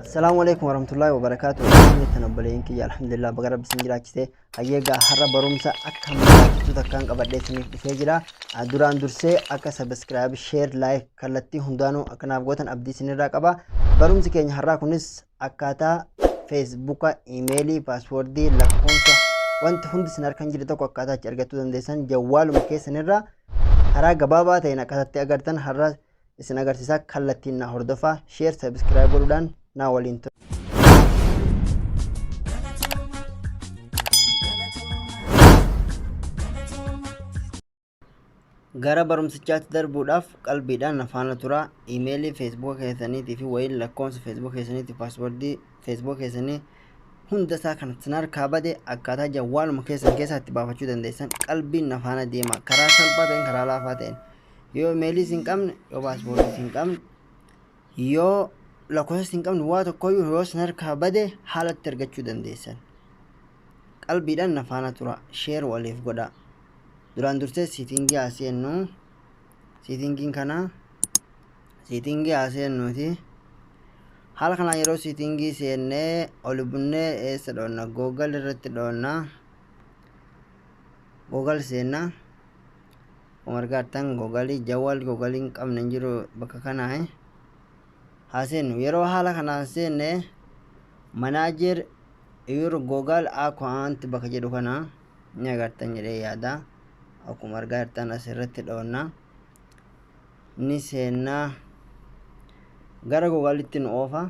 Assalaamu alaikum warahmatullahi wabarakaatu. Akkam jirtan obboleeyyan kiyya? Alhamdulillah, baga rabbi isin jiraachise. Hayyee egaa har'a barumsa akka barbaachisu takkaan qabadhee isiniif dhufee jira. Duraan dursee akka subscribe, share, like kallattii hundaanuu akka naaf gootan abdii isinirraa qaba. Barumsi keenya har'aa kunis akkaataa feesbuuka, iimeelii, paaswoordii, lakkoofsa wanti hundi isin harka hin jirre tokko akkaataa itti argachuu dandeessan jawwaaluma keessanirraa karaa gabaabaa ta'een akkasitti agartan har'a isin agarsiisaa. Kallattiin na hordofaa, share, subscribe godhuudhaan na waliin tura. Gara barumsichaatti darbuudhaaf qalbiidhaan na faana tura. Iimeelii feesbuuka keessaniitii fi wayiin lakkoofsa feesbuuka keessaniitii, paaswordii feesbuuka keessanii hunda isaa kan isin harkaa bade akkaataa jawwaaluma keessan keessaa itti baafachuu dandeessan qalbiin na faana deema. Karaa salphaa ta'een, karaa laafaa ta'een, yoo imeeliis hin qabne, yoo paaspoortiis hin qabne, yoo lakkoofsas hin qabne, waa tokkoyyuu yoo isin harkaa bade haala itti argachuu dandeessan. Qalbiidhaan na faana tura, share waliif godha. Duraan dursee setting haa seennu. Settingiin kana setting haa seennuuti. Haala kanaan yeroo setting seennee oli bunnee eessa dhoonna? Google irratti dhoonna. Google seenna. Akkuma argaa jirtan Google jawwaal Google hin qabne hin jiru bakka kanaa. Haa seennu. Yeroo haala kanaan seenne "Manage your Google account" bakka jedhu kana ni agartan jedhee yaada. Akkuma argaa jirtan asirratti dhoonna. Ni seennaa, gara Googleitti nu oofa.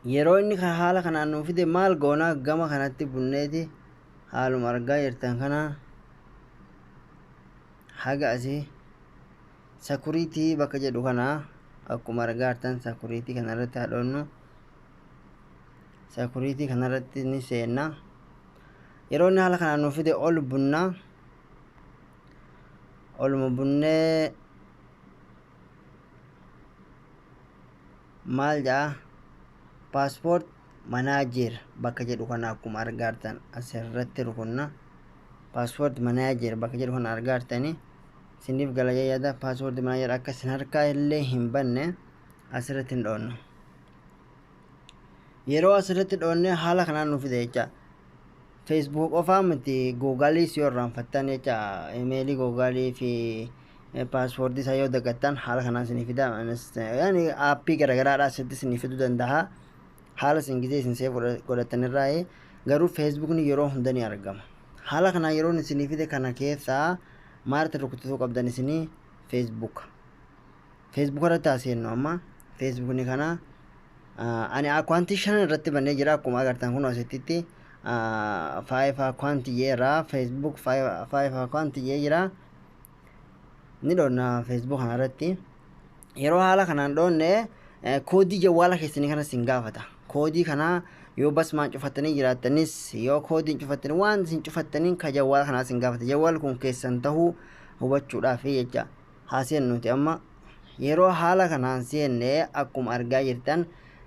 Yeroo inni haala kanaan nu fide maal goona? Gama kanatti bunneeti haaluma argaa jirtan kana haga asii "Security" bakka jedhu kana, akkuma argaa jirtan security kana irratti haa dhoonnu. Security kanarratti ni seenna. Yeroo inni haala kanaan nu fide ol bunna. Oluma bunnee maal jedha? "Password manager" bakka jedhu kana akkuma argaa jirtan asirratti rukunna. "Password manager" bakka jedhu kana argaa jirtanii isiniif gala yaada. Password manager akka isin harkaa illee hin banne asirratti hin dhoonnu. Yeroo asirratti dhoonne haala kanaan nu fide jecha. Facebook qofaa miti, Googleiis yoo irraanfattan jecha, imeelii Google fi paaswoordii isaa yoo dagattan haala kanaan isinii fida. Yani aappii garagaraadhaa asitti isinii fiduu danda'a. Haala isin gizee isin save godhattan irraa, garuu Facebookni yeroo hunda ni argama. Haala kanaan yeroo isinii fide kana keessaa maaltti rukutuu qabdan isinii? Facebook. Facebook irratti haa seennu amma. Facebookni kana ani akkaawuntii shan irratti bannee jira. Akkuma agartan kun asittitti five account jeera, Facebook five account jee jira. Ni dhoonna Facebook kana irratti. Yeroo haala kanaan dhoonne koodii jawwaala keessanii kana isin gaafata. Koodii kana yoo basmaan cufattanii jiraattanis, yoo koodiin cufattanii, waan isin cufattaniin ka jawwaala kanaa isin gaafata, jawwaal kun keessan tahuu hubachuudhaaf jecha. Haa seennuti amma. Yeroo haala kanaan seenne akkuma argaa jirtan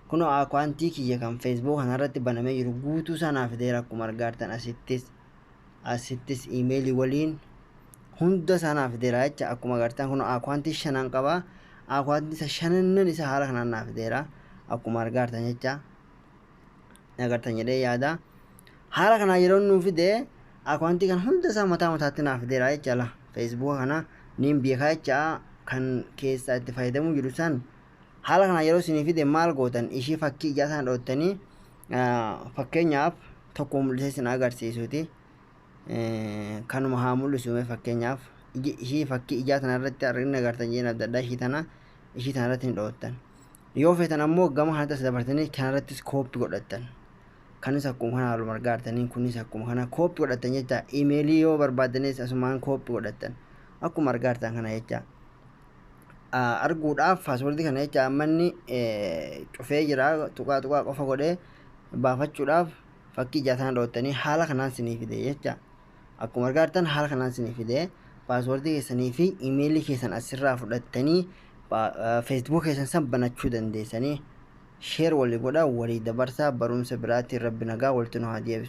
kunoo akkaawuntii kiyya kan Facebook kanarratti banamee jiru guutuu isaa naaf fideera. Akkuma argaa jirtan asittis iimeelii waliin hunda isaa naaf fideera jecha. Akkuma agartan kunoo akkaawuntii shanan qaba. Akkaawuntii isa shanannan isa haala kanaan naaf fideera, akkuma argaa jirtan jecha. Agartan jedhee yaada. Haala kanaan yeroo nuu fide akkaawuntii kan hunda isaa mataa mataatti naaf fideera jecha. La Facebook kana niin beekaa jecha, kan keessaa itti fayyadamuu jiru san. Haala kanaan yeroo isinii fide maal gootan? Ishii fakkii ijaa sana dhoottanii, fakkeenyaaf tokko mul'isee isin agarsiisuuti. Kanuma haa mul'isu mee. Fakkeenyaaf ishii fakkii ijaa tana irratti argina, agartan jeen adda addaa, ishii tana irratti ni dhoottan. Yoo feetan ammoo gama kanatti as dabartanii kanarrattis copy godhattan. Kanis akkuma kana haaluma argaa jirtaniin kunis akkuma kana copy godhattan jecha. Imeelii yoo barbaaddanis asumaan copy godhattan, akkuma argaa jirtan kana jecha. Arguudhaaf paaswordii kana jecha, ammanni cufee jira, tuqaa tuqaa qofa godhee baafachuudhaaf fakkii ijaa tana dhoottanii haala kanaan sinii fide jecha. Akkuma argaa jirtan haala kanaan sinii fide. Paaswordii keessanii fi imeelii keessan asirraa fudhattanii Facebook keessan san banachuu dandeessanii. Share walii godhaa, walii dabarsaa. Barumsa biraatiin rabbi nagaa walitti nu haa deebisu.